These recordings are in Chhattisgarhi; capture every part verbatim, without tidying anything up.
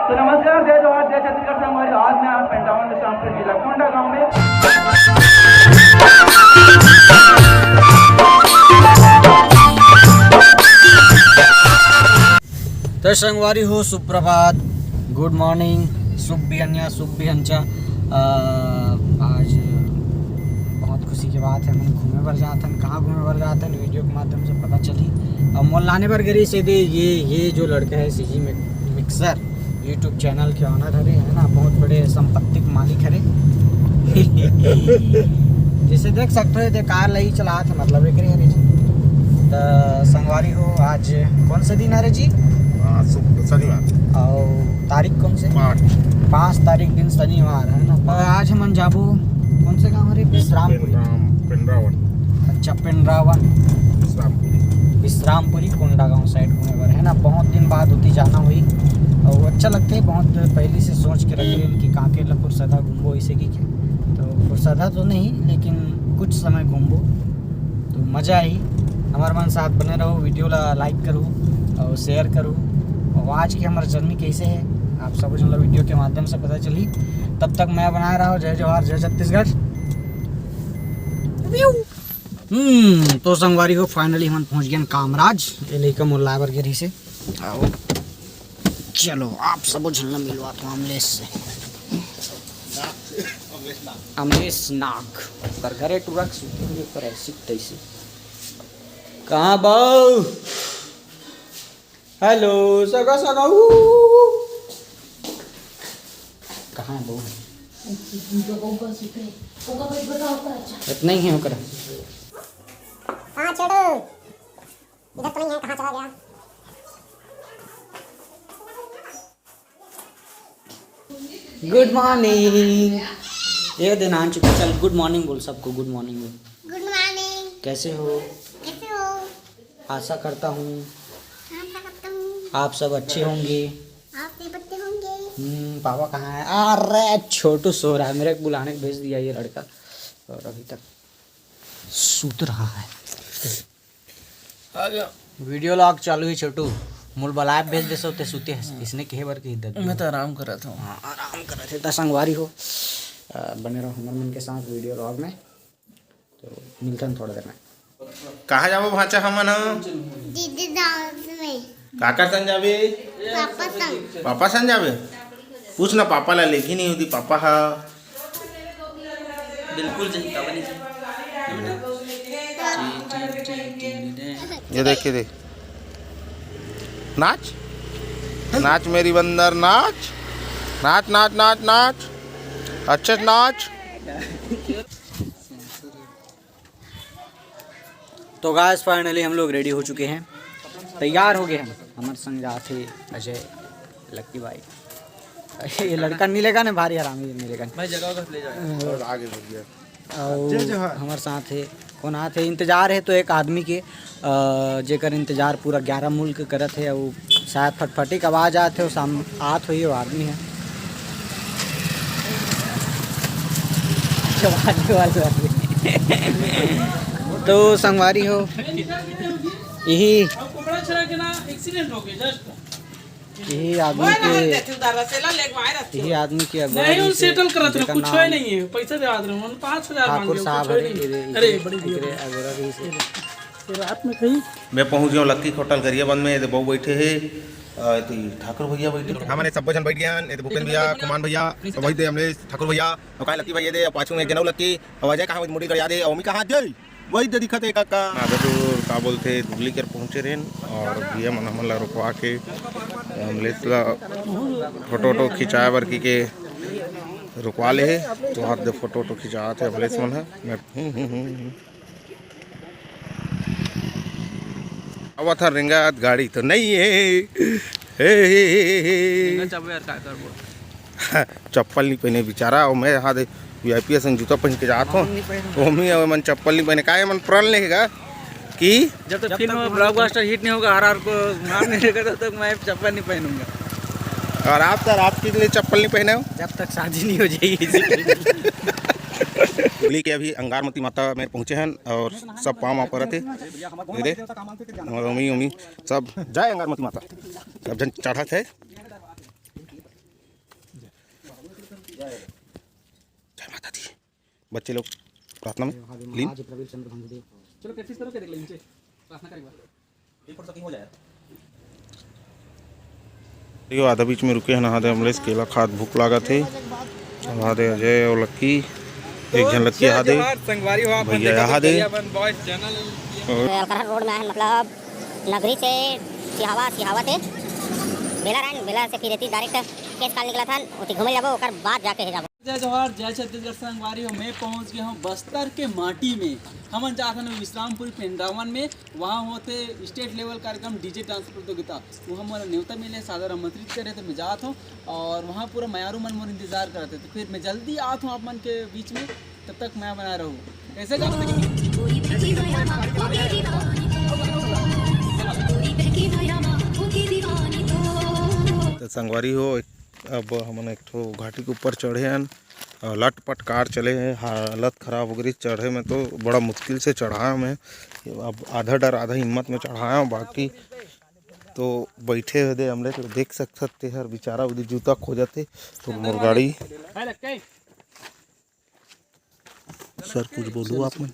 तो नमस्कार, जय जोहार, जय छत्तीसगढ़ संगवारी। आज मैं आप पेंड्रावन में, श्रामपुर जिला कोंडागांव में। तो संगवारी हो, सुप्रभात, गुड मॉर्निंग, शुभ बिहनिया, शुभ बिहंचा। अ, आज बहुत खुशी के बात है, हमन घूमे बर जात हन। कहाँ घूमे बर जात हन, वीडियो के माध्यम से पता चली। और मोला लाने बर गे रिहिस ये, ये जो लड़का है, सीजी मिक्सर, YouTube चैनल के ऑनर हरे, है ना, बहुत बड़े संपत्ति के मालिक हरे। जैसे देख सकते हो, ये कार ला ही चलात हे, मतलब एकरे हरे जी। त संगवारी हो, आज कौन सा दिन हरे जी? आज शुक-, शनिवार। और तारीख कौन से? पाँच। पाँच तारीख दिन शनिवार है ना। पर आज हमन जाबो कौन से गाँव हरे? विश्रामपुरी। पेंड्रावन। अच्छा, पेंड्रावन। विश्रामपुरी। विश्रामपुरी कोंडागांव साइड घूमे बर, है ना। बहुत दिन बाद ओती जाना होही, और अच्छा लगथे। बहुत पहली से सोच के रखे रहेन कि कांकेर ला पुरसधा घूमबो, इसे की के। तो पुरसधा तो नहीं, लेकिन कुछ समय घूमबो, तो मजा आही। हमर मन साथ बने रहो, वीडियो ला लाइक करो और शेयर करो। और आज के हमर जर्नी कैसे है, आप सब झन ला वीडियो के माध्यम से पता चली। तब तक मैं बनाए रहो, जय जोहार, जय छत्तीसगढ़। हम्म, तो संगवारी हो, finally हमन पहुंच गए कामराज। ये लइका मोर लाए बर गे रहिसे। आओ, चलो, आप सबो झन ला मिलवात हूँ अमलेश से। अमलेश नाग, पर घरे टुरक सुते हुए पर ऐसी तैसी। कहाँ बहू? हेलो, सगा, सगा, ऊ। कहाँ है बहू? इतना ही है ओकरा। कहाँ छोड़ू? इधर तो नहीं है, कहाँ चला गया? गुड मॉर्निंग। ये दिन आ चुका। चल, गुड मॉर्निंग बोल सबको, गुड मॉर्निंग बोल। गुड मॉर्निंग। कैसे हो? कैसे हो? आशा करता हूँ आशा करता हूँ आप सब अच्छे होंगे। आप सब अच्छे होंगे। हम्म, पापा कहाँ है? अरे, छोटू सो रहा है, मेरे को बुलाने को भेज दिया ये लड़का, और अभी तक सूत रहा है। आ गया। वीडियो लॉग चालू है छोटू, मोला बलाए भेज दे सो ते सूते हस, इसने कहे बर कही दर्द। मैं तो आराम करत हूँ। हाँ, आराम करत है। त संगवारी हो, अ, बने रहो हमर मन के साथ वीडियो लॉग में। तो मिलथन थोड़ा देर में। कहाँ जाबो भांचा हमन ह? दीदी दास में। काकर संग जाबे? पापा संग। पापा संग जाबे? पूछ ना, पापा ला लेगी नहीं होती, पापा हा। बिल्कुल जही, काबर नहीं जही? ये देख, ये देख। नाच, नाच मेरी बंदर, नाच। नाच, नाच, नाच, नाच। अच्छे से नाच। तो गाइस, finally हम लोग रेडी हो चुके हैं, तैयार हो गए हैं। हमर संग जात हे अजय, लक्की भाई। ये लड़का नी लेगा ना, भारी हरामी नी लेगा। भाई जगह उधर ले जाओ। और आगे बढ़ गया। और जय जोहार। हमर साथ हे, कौन आत हे? इंतजार हे तो एक आदमी के, अ, जेकर इंतजार पूरा ग्यारह मुल्क करत हे। और शायद फटफटी के आवाज आत हे, साम-, आत होही, वो आदमी हे। जवानी वाला आदमी। तो संगवारी हो, यही, यही आदमी के, यही आदमी की अगुवाई में, सेटल करत रहे, कुछ नहीं है, पैसा दे रहे, पाँच हजार ठाकुर साहब हरे। अरे, बड़ी अगोरा भी से। रात में कहीं मैं पहुंच गया लक्की होटल गरियाबंद में, ये दे बहू बैठे हे, अ, एती ठाकुर भैया बैठे। हमन सब्बो झन बैठ गए हन, ये दे भूपेन भैया, खुमान भैया, वही दे अमलेश, ठाकुर भैया, और का लक्की भैया दे, पाछू में एक जनऊ लक्की, और अजय कहाँ मुड़ी कर याद है, और ओमी कहाँ जय, वही दे दिखत है काका। हाँ, तो का बोलते, धुबली कर पहुँचे रहेन, और भैया मन हमन ला रुकवा के, अमलेश ला फोटो वोटो खिंचाए बर की के रुकवा ले हे, तो हाथ दे फोटो वोटो खिंचात हे अमलेश मन ह। मैं हूँ, हूँ, हूँ, हूँ। अब था रेंगात गाड़ी तो नहीं है। हे, हे, हे, हे, हे। रेंगा चाबो यार, का करबो? चप्पल नहीं पहने बेचारा, और मैं यहाँ दे वीआईपी असन जूता पहन के जात हूँ। हम नहीं पहनूंगा। ओमी और मन चप्पल नहीं पहने, काहे मन प्रण लेगा कि जब तक फिल्म ब्लॉकबस्टर हिट नहीं होगा, आरआर को नाम नहीं लेगा, तब तक मैं चप्पल नहीं पहनूंगा। और आप सर, आप किस लिए चप्पल नहीं पहने हो? जब तक शादी नहीं हो जाएगी। बोली कि अभी अंगारमती माता में पहुँचे हैं और सब पाँव परत हे। ये दे, और ओमी, ओमी, सब जय अंगारमती माता। सब झन चढ़त हे। जय माता दी। बच्चे लोग प्रार्थना में लीन। चलो, प्रैक्टिस करो, क्या देख ले नीचे, प्रार्थना करेगा। देखियो, आधा बीच में रुके हन, आधा अमलेश केला खात भूख लागत हे। आधा अजय और लक्की, एक झन लक्की आधा। संगवारी हो, आप मन भैया देखत आधा। भैया मन बॉयज चैनल। और अलकरहा रोड में आए हन, मतलब नगरी से सिहावा, सिहावा से बेला रहन, बेला से फिर एती डायरेक्ट केस काल निकलत हन, ओती घूमे जाबो, ओकर बाद जाके हे जाबो। जय जोहार, जय छत्तीसगढ़ संगवारी हो। मैं पहुंच गया हूं बस्तर के माटी में। हमन जात हन विश्रामपुरी पेंडावन में, वहां होथे स्टेट लेवल कार्यक्रम डीजे डांस प्रतियोगिता। वहां मोला नेवता मिले, सादर आमंत्रित करे, तो मैं जात हूं और वहां पूरा मयारू मन मोर इंतजार करत हे। तो फिर मैं जल्दी आत हूं आप मन के बीच में, तब तक मया बनाए रहू। ऐसे का तो संगवारी हो, अब हमन एक ठो घाटी के ऊपर चढ़े हन। अ, लटपट कार चले हे, हालत खराब हो गई चढ़े में, तो बड़ा मुश्किल से चढ़ाया मैं। अब आधा डर आधा हिम्मत में चढ़ाया हूँ, बाकी तो बैठे हे दे हमले तो देख सकत ते हर बेचारा उदी जूता खोजत हे, तो मोर गाड़ी। सर, कुछ बोलू आप मन?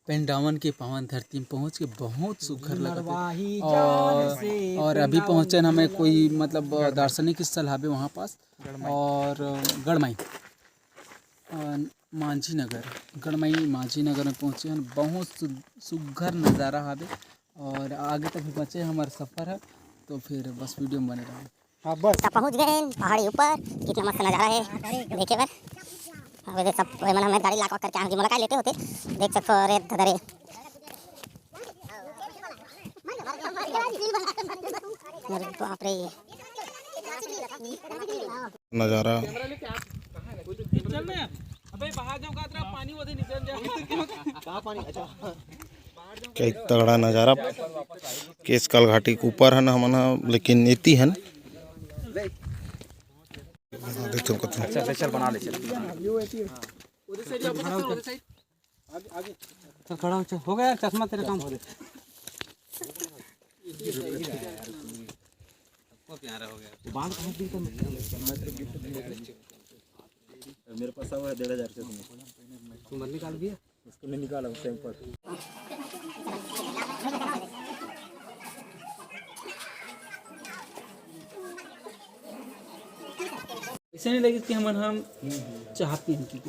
पेंडावन के पावन धरती में पहुंच के बहुत सुघर लगत हे। और, और अभी पहुंचन हमें कोई मतलब दार्शनिक स्थल हावे वहाँ पास। और गढ़माई, अ, मांझी नगर, गढ़माई मांझी नगर में पहुंचे हन। बहुत सु-, सुघर नज़ारा हावे। और आगे तक भी बचे हमारे सफर है, तो फिर बस वीडियो में बने रहो। हाँ, बस। त पहुंच गए हैं पहाड़ी ऊपर, कितना मस्त नजारा है देखे बर। अब ये सब ये मन हमें गाड़ी लाक वाक करके आए, मोला काय लेते होते, देख सकते हो। अरे दादा रे, अरे बाप रे, नजारा। चल ना यार, अबे बाहर जाओ, का तेरा पानी वो निकल जाए। कई तगड़ा नजारा। केसकाल घाटी के ऊपर हन हमन ह, लेकिन एती हन। देखो कतना। चल, चल, बना ले, चल। उधर से जाओ, उधर से, उधर से। चल, खड़ा हो, चल। हो गया यार, चश्मा तेरे काम। बहुत प्यारा हो गया। बांध कहाँ दी तुम? मेरे पास आवा है डेढ़ हजार से तुम्हें। तू मत निकाल दिया। उसको नहीं निकाला उस टाइम पर। ऐसे नहीं लगे कि हमन हम चाह पीन की।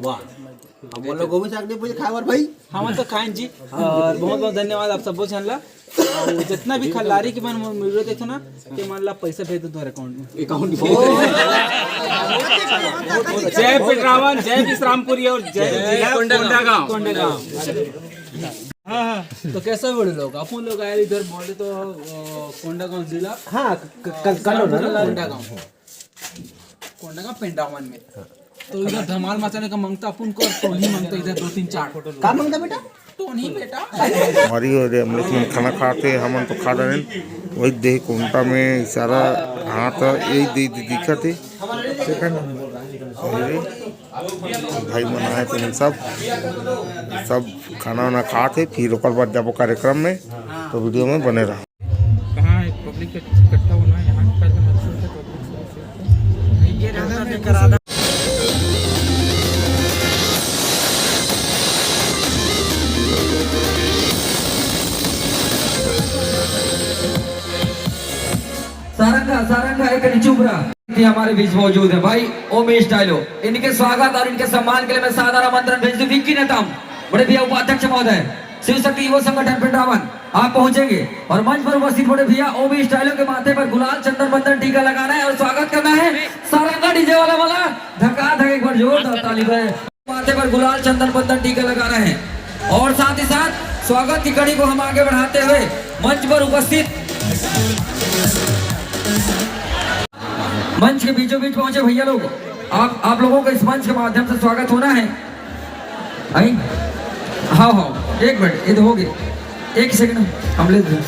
वाह, हम लोग गोभी साग नहीं पूछे खाए बर भाई। हमन तो खाएन जी। और बहुत बहुत धन्यवाद आप सबो झन ला। और जितना भी खल्लारी के मन वीडियो देखो ना, ते मन ला पैसा भेज दो तुम्हारे अकाउंट में। अकाउंट में। जय पिंडरावन, जय विश्रामपुरी और जय जिला कोंडागांव। कोंडागांव। हाँ, हाँ। तो कैसा बोले लोग, अपन लोग आए इधर बोले तो, अ, कोंडागांव जिला। हाँ, क-, क-, क-, कोंडागांव। कोंडागांव पेंडावन में। तो इधर धमाल मचाने का मांगता अपन को, और टोनी मांगता इधर दो तीन चार। का मांगता बेटा? टोनी बेटा। हमारी और हम लोग खाना खाते, हमन तो खा रहे हैं। वही देख कोंटा में इशारा, हाथ यही दे, दे दिखत है। भाई मन आए थे सब, सब खाना वाना खात हे, फिर ओकर बाद जाबो कार्यक्रम में, तो वीडियो में बने रहो। कहाँ है पब्लिक इकट्ठा होना है यहाँ, पहले मत सोचो पब्लिक से। सारंगा, सारंगा, एक कनी चुप रहा। ये हमारे बीच मौजूद है भाई ओमी स्टाइलो। इनके स्वागत और इनके सम्मान के लिए मैं सादर आमंत्रण भेज दूं विक्की नेताम, बड़े भैया उपाध्यक्ष महोदय, शिव शक्ति युवा संगठन पिंडरावन, आप पहुंचेंगे और मंच पर उपस्थित बड़े भैया ओमी स्टाइलो के माथे पर गुलाल चंदन बंदन टीका लगाना है और स्वागत करना है सारंगा डीजे वाला वाला। धका धक एक बार जोरदार ताली बजाए। माथे पर गुलाल चंदन बंदन टीका लगा रहे हैं और साथ ही साथ स्वागत की कड़ी को हम आगे बढ़ाते हुए मंच पर उपस्थित मंच के बीचों बीच पहुंचे भैया लोग, आप, आप लोगों का इस मंच के माध्यम से स्वागत होना है। आई? हाँ, हाँ, एक मिनट, ये तो हो गए। एक सेकंड, हम ले लें।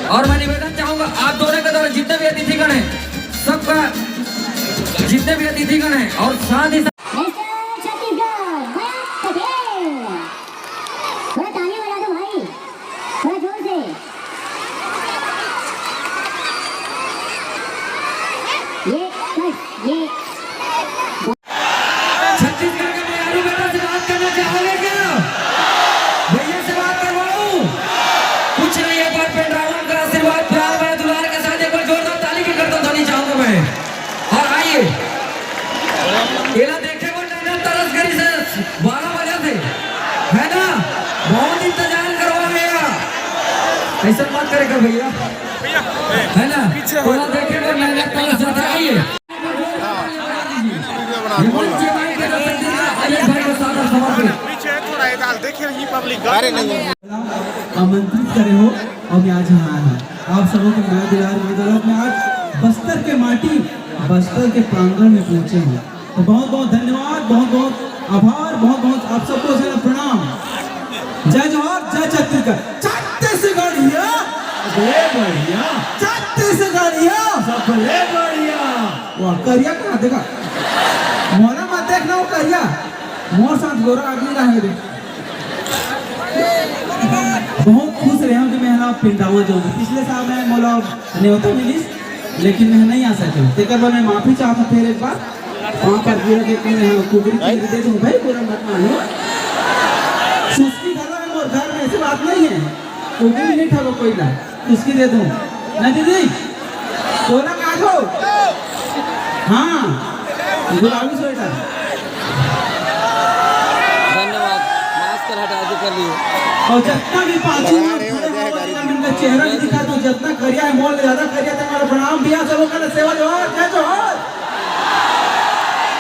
और मैं निवेदन चाहूंगा, आप दोनों के द्वारा जितने भी अतिथिगण हैं, सबका, जितने भी अतिथिगण हैं और साथ ही साथ मिस्टर छत्तीसगढ़, मयंक पटेल। थोड़ा तालियां बजा दो भाई, थोड़ा जोर से। ऐसा मत करेगा भैया, है ना? तो वहाँ देखेंगे, मेहनत करो, सच्चाई है। ये मंच पे आए थे, तो सच्चाई है। अनिल भाई को सादर समर्पित। पीछे है थोड़ा, ये डाल, देखिए, ये पब्लिक अरे नहीं। आमंत्रित करे हो और मैं आज यहाँ आया हूँ। आप सबों के मया दुलार, मया दुलार में आज बस्तर के माटी, बस्तर के प्रांगण में पहुँचे हूँ। तो बहुत बहुत धन्यवाद, बहुत बहुत आभार, बहुत बहुत आप सबको से प्रणाम। जय जोहार, जय छत्तीसगढ़। छत्तीसगढ़िया, अरे बढ़िया। छत्तीसगढ़िया, सबले बढ़िया। वाह, करिया कहाँ देखा? मोला मत देखना वो करिया, मोर साथ गोरा आदमी रहे रे। बहुत खुश रहे हूँ कि मैं है ना पिंडावा जाऊँ। पिछले साल मैं मोला नेवता मिलिस, लेकिन मैं नहीं आ सके। तेकर बर मैं माफी चाहता हूँ फिर एक बार। वहाँ पर पूरा के पूरे यहाँ कुकरी चीर दे दूँ भाई, पूरा मत मानो। सुस्ती घर में, मोर घर में ऐसी बात नहीं है। कुकरी नहीं ठगो कोई ना, सुस्ती दे दूँ ना दीदी। तोला का दो? हाँ, गुलाबी स्वेटर। धन्यवाद, मास्क हटा के कर लिए। और जितना भी पाछू में खड़े हो, इनका चेहरा नहीं दिखा, तो जितना करिया है, मोल ज्यादा करिया, तुम्हारा प्रणाम भैया, सबों का सेवा जोहार, जय जोहार।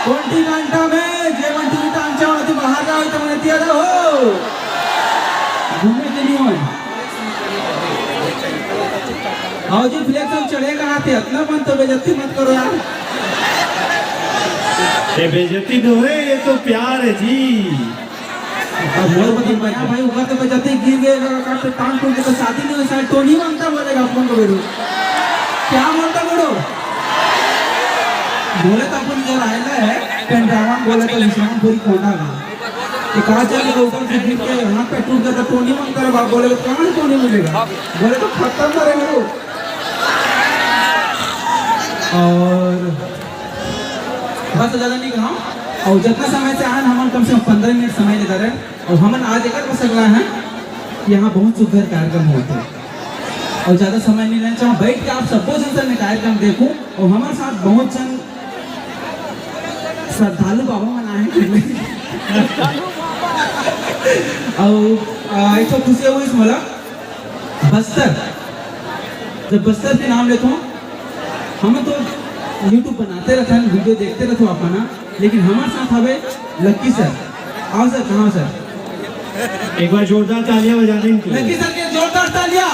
कोंटी कांटा में, जे मन टीवी टांचा वाला तू बाहर जाओ, तो मैंने दिया था हो। घूमे के नहीं होए। आओ जी, फ्लेक्स हम चढ़ेगा हाथ, इतना मन तो बेइज्जती मत करो यार। ये बेइज्जती तो है, ये तो प्यार है जी। अब मोर बता, बया भाई, ऊपर तो बेइज्जती गिर गए, अगर काट टांग टूट गए तो शादी नहीं हो, शायद टोनी मांगता बोलेगा अपन को बेरू। क्या बोलता बोलो? बोले तो अपन इधर आएगा है, पेंड्रावन बोले तो विश्रामपुरी कोंडा का। एक आज जाके तो ऊपर से गिर के हाथ पे टूट गया तो टोनी मांगता है, बाप बोलेगा, कहाँ से टोनी मिलेगा? बोले तो खत्म करेंगे वो। और बस ज्यादा नहीं कहा। और जितना समय से आए, हमन कम से कम पंद्रह मिनट समय लेता रहे। और हमन आज एकर बर सकला हैं कि यहाँ बहुत सुघर कार्यक्रम होत हे। और ज्यादा समय नहीं लेना चाहूँ, बैठ के आप सबो जन से मैं कार्यक्रम देखूँ। और हमारे साथ बहुत जन श्रद्धालु बाबा मन आए हैं। और आ, एक तो खुशी हुई मोला बस्तर, जब बस्तर के नाम लेथो, हम तो YouTube बनाते रहते हैं, वीडियो देखते रहते हो आप ना, लेकिन हमारे साथ हवे लक्की सर। आओ सर, कहाँ हो सर? एक बार जोरदार तालियां बजा दें इनके लिए। लक्की सर के जोरदार तालियां।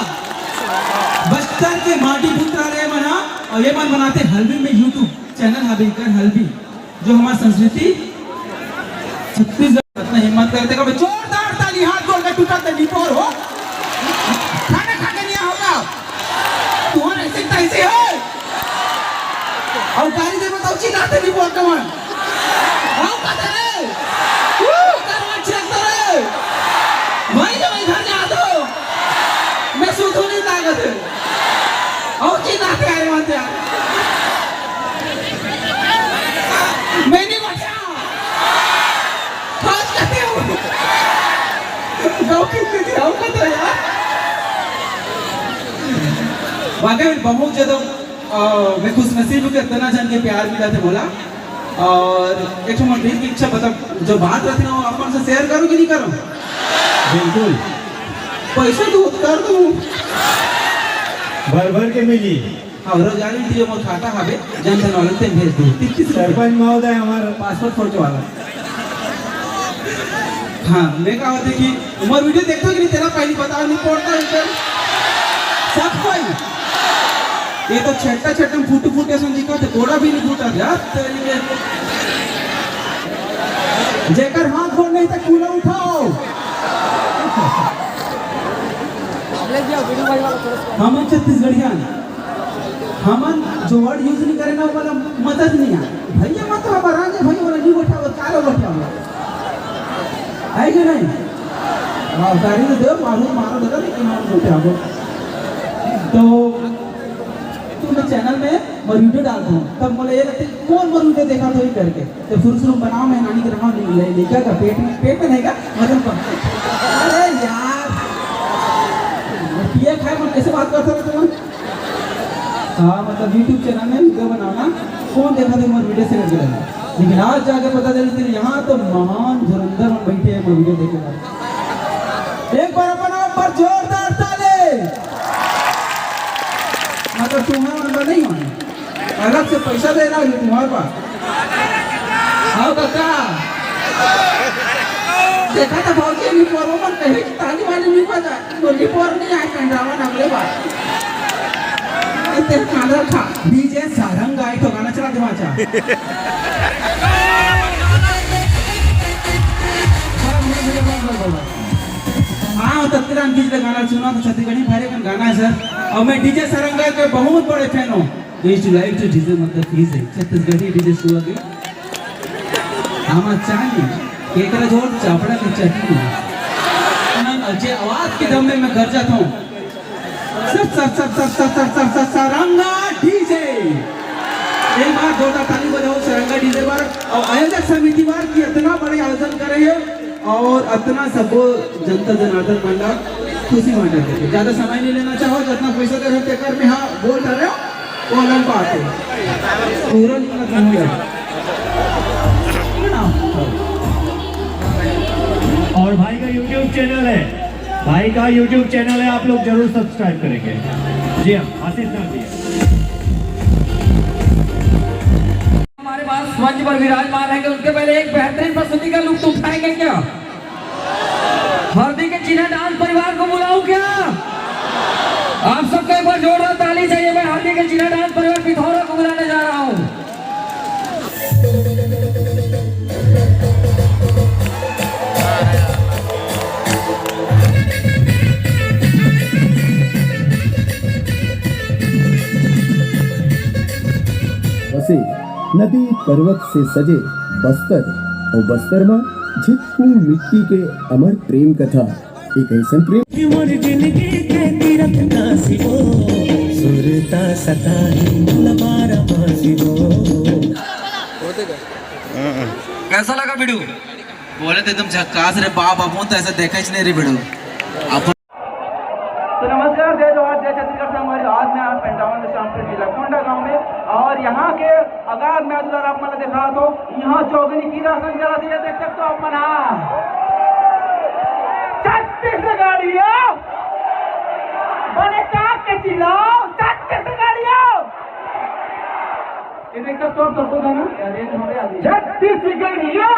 बस्तर के माटी पुत्र रहे मना, और ये मन बनाते हल्बी में YouTube चैनल हवे इनकर हल्बी। जो हमार संस्कृति छत्तीसगढ़, इतना हिम्मत करते कभी जोरदार ताली, हाथ जोड़ के टूटा ते निपोर हो। खाना खा के नहीं होगा। तुम्हारा ऐसे तैसे है। और गाली दे बताओ, चिल्लाते निपोर कमन। आओ कते रे। वो करवा चेक करे। भाई जो इधर जा दो। मैं सुधू नहीं लागत है। और चिल्लाते आ रहे हैं। मैं नहीं बचा। खास कहते हो। गाँव के लिए आओ कहते हो यार। वाकई में बहुत ज्यादा, अ, मैं खुशनसीब हूँ कि इतना जन के प्यार मिला थे बोला। और एक ठो मन दिल की इच्छा, मतलब, जो बात रहती ना, वो आप मन से शेयर करूँ कि नहीं करूँ? बिल्कुल। पैसा तो कर दूँ। भर भर के मिली। हाँ, रोजारी टीएम और खाता हवे, जन धन वाले ते भेज दो। तीस रुपये। सरपंच महोदय, हमारा पासपोर्ट फोटो वाला। हाँ, मैं कहा होते कि मोर वीडियो देखते हो कि नहीं, तेरा पहली बताओ, नहीं पड़ता इधर। सब कोई। ये तो छट्टा छट्टा में फुटू फुटे सुन दिखा थे, गोड़ा भी नहीं फूटा यार, तेरी के। जेकर हाथ गोड़ नहीं तो कूला उठाओ। हमन छत्तीसगढ़िया, हमन जो वर्ड यूज नहीं करे ना, ओला मजा नहीं आए। भैया मत तो हमारा आगे भाई वाला नहीं बैठा, वो कालो बैठा हुआ। है कि नहीं? हाँ, गाड़ी तो दो, मारो, मारो दादा, लेकिन हम बैठा हो। तो, तो मैं चैनल में मोर वीडियो डालता हूँ, तब बोले, "ये लगते कौन मोर वीडियो देखा तो ही करके।" तो शुरू शुरू में बनाओ, मैं नानी के रहा ले, लेकर का पेट में, पेट में नहीं का, मतलब, अरे यार, पिए खाए मन कैसे बात करता रहता हूँ? हाँ, मतलब YouTube चैनल में वीडियो बनाना, कौन देखा तो मोर वीडियो से करके लगा। लेकिन आज जाके पता चली कि यहाँ तो महान धुरंधर मन बैठे हैं मोर वीडियो देखे। एक बार अपन आप पर जोरदार ताली। तो तुम्हारा मन नहीं होने, अलग से पैसा देना है तुम्हारे पास। हाँ काका, देखा था भौजी, निपोर वो मन कहे कि ताली वाली नहीं बजा, तो निपोर नहीं आए, कंडावा ना अगले बार। इतने कांदा खा। डीजे सारंग गाए तो गाना चला दे वाचा। हाँ, तत्काल डीजे गाना सुना तो छत्तीसगढ़ी भारी कन गाना है सर। और मैं डीजे सारंग के बहुत बड़े फैन हूँ। तो इस लाइव से डीजे मतलब प्लीज है, छत्तीसगढ़ी डीजे सुआ के। हम चाहे केकरा जोर चापड़ा के चटनी। जे आवाज के दम में मैं गरजत हूँ। Sir, sir, sir, sir, sir, sir, sir, sir, Saranga DJ. एक बार जोरदार ताली बजाओ सरंगा डीजे पर। और आयोजक समिति पर कि इतना बड़े आयोजन करे हैं और इतना सबो जनता जनार्दन मन ला खुशी बांटे थे। ज्यादा समय नहीं लेना चाहो, जितना पैसा दे रहे तेकर में हाँ बोल रहे हो, वो अलग बात है। पूरा नहीं करना है। और भाई का YouTube चैनल है, भाई का YouTube चैनल है, आप लोग जरूर सब्सक्राइब करेंगे। जी हाँ, आशीष नाथ जी। हमारे पास मंच पर विराजमान रहेंगे, उनके पहले एक बेहतरीन प्रस्तुति का लुत्फ उठाएंगे क्या? हरदी के चिन्हा डांस परिवार को बुलाऊं क्या? आप सबको एक बार जोरदार ताली चाहिए। मैं हरदी के चिन्हा डांस परिवार पिथौरा को बुलाने जा रहा हूँ। बसे नदी पर्वत से सजे बस्तर, अउ बस्तर म झिटकू मिट्टी के अमर प्रेम कथा। एक अइसन प्रेम। मोर जिंदगी के तीरथ काशी वो, सुरता सताही लबारा बासी वो। कैसा लगा वीडियो? बोले तो एकदम झक्कास रे बाप, अपन तो ऐसा देखा ही नहीं रे वीडियो। अपन तो नमस्कार, जय जोहार, जय छत्तीसगढ़ संगवारी। आज मैं आप पंचावन में शामपुर जिला कोंडागांव में, और यहाँ के अगर मैं अगर आप मतलब देखा तो यहाँ चौगनी की रासन जला दिया, देख सकते हो अपन। हाँ, छत्तीसगढ़िया बने काट के चिल्लाओ, छत्तीसगढ़िया। ये देख सकते हो, सबको गाना, अरे, हमारे आदमी। छत्तीसगढ़िया।